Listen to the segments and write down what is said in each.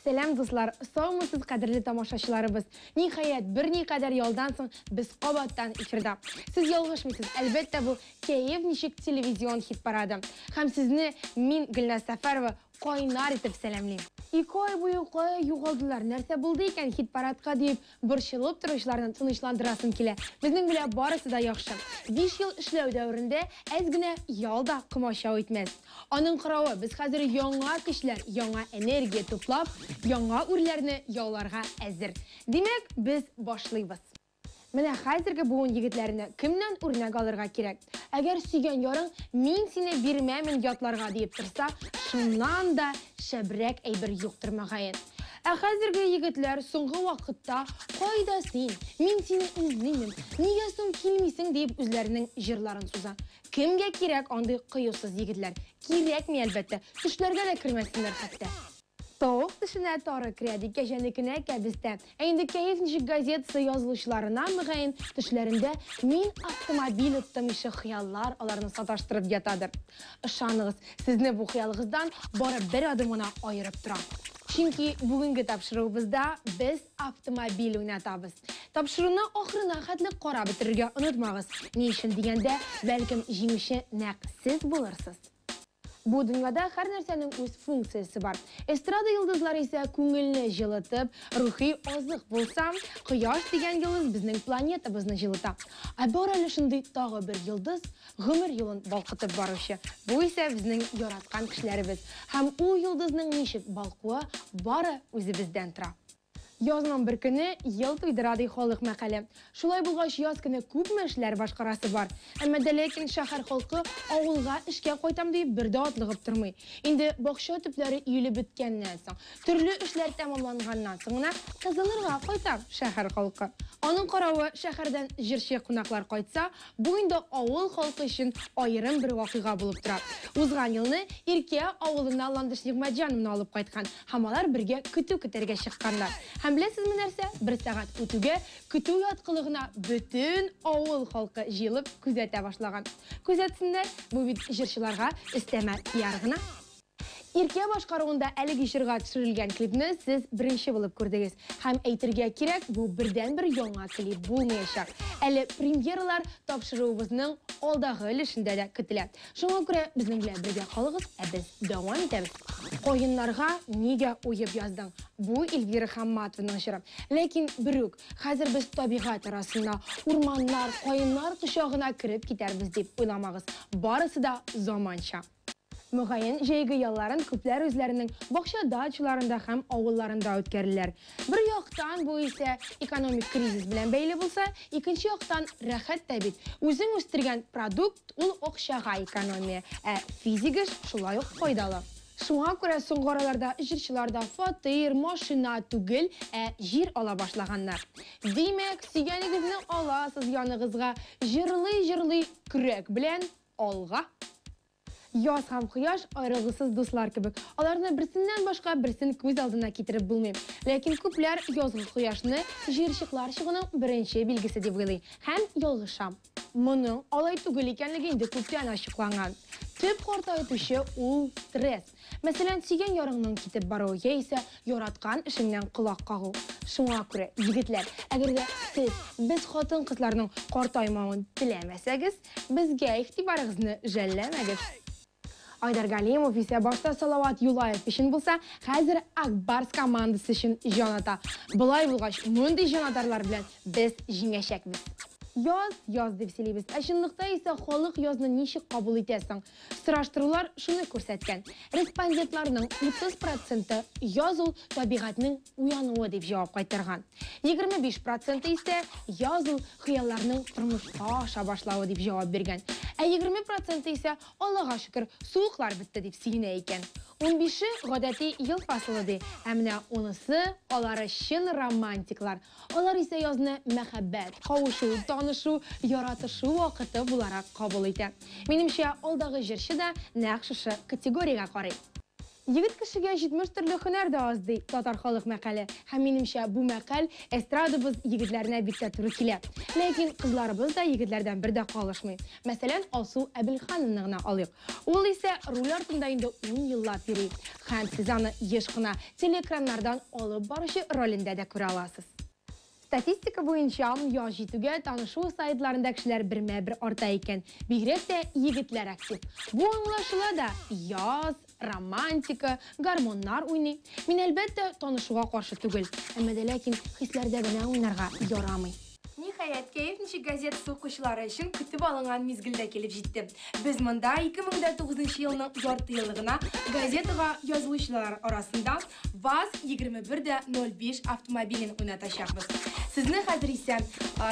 Сәлам, дуслар! Саумысыз, кадерле тамашачыларыбыз! Ниһаять, берникадәр ялдан соң без кабаттан эфирда. Сез ялгышмыйсыз, әлбәттә, бу Кәеф ничек телевизион хит-парады. Һәм сезне мин, Гөлназ Сәфәрова, кайнар итеп сәламлим. Ике ай буе кая югалдылар, нәрсә булды икән хит-парадка диеп борчылып торучыларны тынычландырасым килә. Безнең белән барысы да яхшы. 5 ел эшләү дәверендә әз генә ял да комачау итмәс. Аның каравы, без хәзер яңа көчләр, яңа энергия туплап, яңа үрләрне яуларга әзер. Димәк, без башлыйбыз. Менә хәзерге буын егетләренә кемнән үрнәк алырга кирәк? Әгәр сөйгән ярың мин сине бирмәмен ятларга диеп торса, шуннан да шәбрәк әйбер юктыр мөгаен. Ә хәзерге егетләр соңгы вакытта кайда син, мин сине эзлимен, нигә соң килмисең диеп үзләренең җырларын суза. Кемгә кирәк андый кыюсыз егетләр? Кирәкми, әлбәттә, төшләргә дә кермәсеннәр хәтта. Тавык төшенә тары керә, ди, кәҗәнекенә кәбестә. Ә инде Кәеф ничек газетасы язылучыларына, мөгаен, төшләрендә мин автомобиль оттым ише хыяллар аларны саташтырып ятадыр. Ышаныгыз, сезне бу хыялыгыздан бары бер адым гына аерып тора. Чөнки бүгенге тапшыруыбызда без автомобиль уйнатабыз. Тапшыруны ахырына хәтле карап бетерергә онытмагыз. Ни өчен дигәндә, бәлкем, җиңүче нәкъ сез булырсыз. Бу дөньяда һәр нәрсәнең үз функциясе бар. Эстрада йолдызлары исә күңелне җылытып, рухи азык булса, Кояш дигән йолдыз безнең планетабызны җылыта. Ә бар әле шундый тагы бер йолдыз, гомер юлын балкытып баручы. Бу исә безнең яраткан кешеләребез. Һәм ул йолдызның ничек балкуы бары үзебездән тора. Язның бер көне ел туйдыра, ди халык мәкале. Шулай булгач, яз көне күпме эшләр башкарасы бар. Әмма дә ләкин шәһәр халкы авылга эшкә кайтам диеп бер дә атлыгып тормый. Инде бакча төпләре өелеп беткәннән соң, төрле эшләр тәмамланганнан соң гына кызынырга кайта шәһәр халкы. Аның каравы, шәһәрдән җырчы кунаклар кайтса, Бу инде авыл халкы өчен аерым бер вакыйга булып тора. Узган елны Иркә авылына Ландыш Нигъмәтҗановны алып кайткан һәм алар бергә көтү көтәргә чыкканнар. Һәм беләсезме нәрсә, бер сәгать үтүгә көтү яткылыгына бөтен авыл халкы җыелып күзәтә башлаган. Күзәтсеннәр, бу бит җырчыларга өстәмә пиар гына. Иркә башкаруында әлеге җырга төшерелгән клипны сез беренче булып күрдегез. Һәм әйтергә кирәк, бу бердәнбер яңа клип булмаячак. Әле премьералар тапшыруыбызның алдагы өлешендә дә көтелә. Шуңа күрә безнең белән бергә калыгыз, ә без дәвам итәбез. Каеннарга нигә уеп яздың? Бу Эльвира Хамматованың җыры. Ләкин берүк, хәзер без табигать арасына, урманнар, каеннар кочагына кереп китәрбез дип уйламагыз. Барысы да заманча. Мөгаен, җәйге ялларын күпләр үзләренең бакча-дачаларында һәм авылларында үткәрерләр. Бер яктан, бу исә экономик кризис белән бәйле булса, икенче яктан, рәхәт тә бит. Үзең үстергән продукт ул акчага экономия, ә физик эш шулай ук файдалы. Шуңа күрә соңгы араларда җырчылар да фатир, машина түгел, ә җир ала башлаганнар. Димәк, сөйгәнегезне аласыз яныгызга, җырлый-җырлый көрәк белән алга! Яз һәм кояш аерылгысыз дуслар кебек. Аларны берсеннән башка берсен күз алдына китереп булмый. Ләкин күпләр язгы кояшны җыерчыклар чыгуның беренче билгесе дип уйлый һәм ялгыша. Моның алай түгел икәнлеге инде күптән ачыкланган. Төп картайтучы ул стресс. Мәсәлән, сөйгән ярыңның китеп баруы яисә яраткан эшеңнән колак кагу. Шуңа күрә, егетләр, әгәр дә сез без хатын-кызларның картаймавын теләмәсәгез, безгә игътибарыгызны жәлләмәгез. Айдар Галимов исә башта Салават Юлаев өчен булса, хәзер Ак Барс командасы өчен җан ата. Болай булгач, мондый җанатарлар белән без җиңәчәкбез. Яз, яз дип сөйлибез. Ә чынлыкта исә халык язны ничек кабул итә соң? Сораштырулар шуны күрсәткән, респондентларның 30 проценты яз ул табигатьнең уянуы дип җавап кайтарган. 25 проценты исә яз ул хыялларның тормышка аша башлавы дип җавап биргән. Ә 20 проценты исә Аллага шөкер, суыклар бетте дип сөенә икән. Унбише гадәти ел фасылы ди, ә менә унысы, алары чын романтиклар. Алар исә язны мәхәббәт, кавышу, танышу, яратышу вакыты буларак кабул итә. Минемчә, алдагы җырчы да нәкъ шушы категориягә карый. Егет кешегә 70 төрле һөнәр дә аз, ди татар халык мәкале. Һәм минемчә, бу мәкаль эстрадабыз егетләренә бик тә туры килә. Ләкин кызларыбыз да егетләрдән бер дә калышмый. Мәсәлән, Алсу Әбелхановны гына алыйк. Ул исә руль артында инде 10 еллап йөри. Һәм сез аны еш кына телеэкраннардан алып баручы ролендә дә күрә аласыз. Статистика буенча, яз җитүгә танышу сайтларында кешеләр бермә-бер арта икән. Бигрәк тә егетләр актив. Бу аңлашыла да, яз, романтика, гормоннар уйный. Мин, әлбәттә, танышуга каршы түгел. Әмма дә ләкин хисләрдә генә уйнарга ярамый. Ниһаять, Кәеф ничек газетасы укучылары өчен көтеп алынган мизгел дә килеп җитте. Без монда 2009 елның ярты еллыгына газетага язылучылар арасында ВАЗ 21.05 автомобилен уйнатачакбыз. Сезне хәзер исә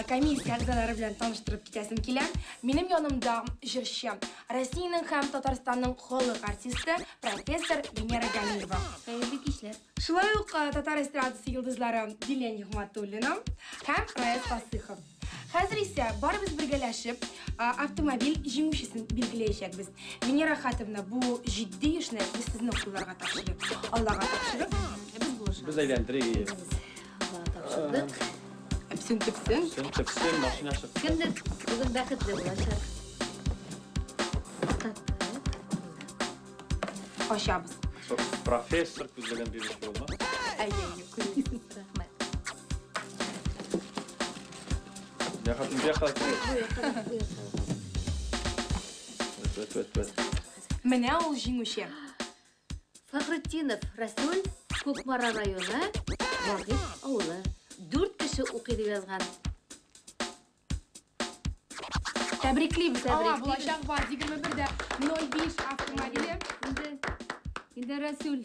комиссия әгъзалары белән таныштырып китәсем килә. Минем янымда җырчы, Россиянең һәм Татарстанның халык артисты, профессор Венера Ганиева. Хәерле кичләр. Шулай ук татар эстрадасы йолдызлары Дилә Нигъмәтуллина һәм Раяз Фасыйхов. Хәзер исә барыбыз бергәләшеп автомобиль җиңүчесен билгеләячәкбез. Венера Хатовна, бу җитди эшне без сезнең кулларга тапшырып, Аллага тапшырып, Без булышабыз. Без әйләндерик. Аллага тапшырдык. Әпсен төпсен. Сен төпсен, машина чыкты. Кемдер бүген бәхетле булачак. Таптык. Ачабыз. Профессор күзлеген бирүче булма. Әйе, әйе, күрмисез. Рәхмәт. Я хатын, я хатын. Бу якка, бу якка. Вәт, вәт, вәт. Менә ул җиңүче. Фахретдинов Расул, Кукмара районы, Вагыйз авылы. 4 кеше укый дип язган. Тәбриклибез. Аңа Тәбриклибез. булачак ВАЗ 21.05 автомобиле. Инде, инде Расул.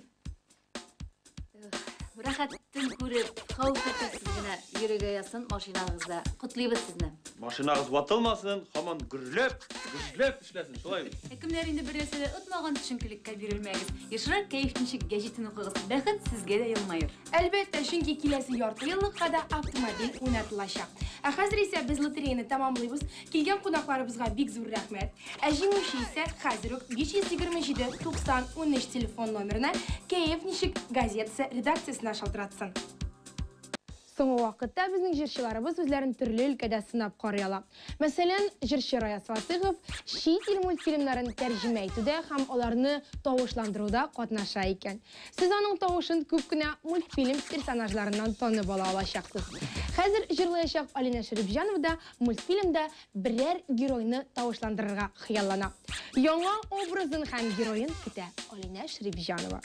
Рәхәттен күреп, хәвеф-хәтәрсез генә йөрергә язсын машинагызда. Котлыйбыз сезне. Машинагыз ватылмасын, һаман гөрләп, гөжләп эшләсен, шулай бит. Ә кемнәр инде бер нәрсә дә отмаган, төшенкелеккә бирелмәгез. Ешрак Кәеф ничек гәҗитен укыгыз. Бәхет сезгә дә елмаер. Әлбәттә, чөнки киләсе ярты еллыкка да автомобиль уйнатылачак. Ә хәзер исә без лотереяны тәмамлыйбыз. Килгән кунакларыбызга бик зур рәхмәт. Ә җиңүче исә хәзер үк 527 90 13 телефон номерына Кәеф ничек газетасы редакциясенә шалтыратсын. Соңгы вакытта безнең җырчыларыбыз үзләрен төрле өлкәдә сынап карый ала. Мәсәлән, җырчы Раяз Фасыйхов чит ил мультфильмнарын тәрҗемә итүдә һәм аларны тавышландыруда катнаша икән. Сез аның тавышын күп кенә мультфильм персонажларыннан танып ала алачаксыз. Хәзер җырлаячак Алинә Шәрипҗанова да мультфильмда берәр геройны тавышландырырга хыяллана. Яңа образын һәм героен көтә Алинә Шәрипҗанова.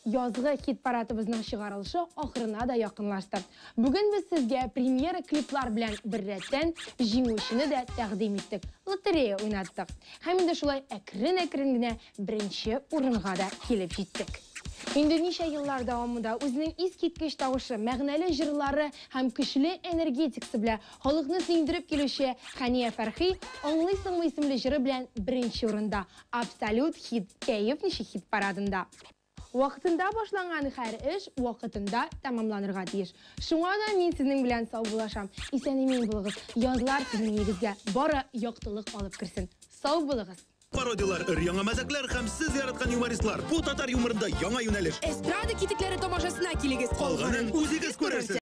Язгы хит парадыбызның чыгарылышы ахырына да якынлашты. Бүген без сезгә премьера клиплар белән беррәттән җиңүчене дә тәкъдим иттек. Лотерея уйнаттык. Һәм инде шулай әкрен-әкрен генә беренче урынга да килеп җиттек. Инде ничә еллар дәвамында үзенең искиткеч тавышы, мәгънәле җырлары һәм көчле энергетикасы белән халыкны сөендереп килүче Хәния Фәрхи «Аңлыйсыңмы» исемле җыры белән беренче урында. Абсолют хит Кәеф ничек хит парадында. Вакытында башланган һәр эш вакытында тәмамланырга тиеш. Шуңа да мин сезнең белән саубуллашам. Исән-имин булыгыз. Язлар сезнең нигезгә бары яктылык алып керсен. Сау булыгыз. Пародиялар, өр-яңа мәзәкләр һәм сез яраткан юмористлар. Бу татар юморында яңа юнәлеш. Эстрада китекләре тамашасына килегез. Калганын үзегез күрерсез.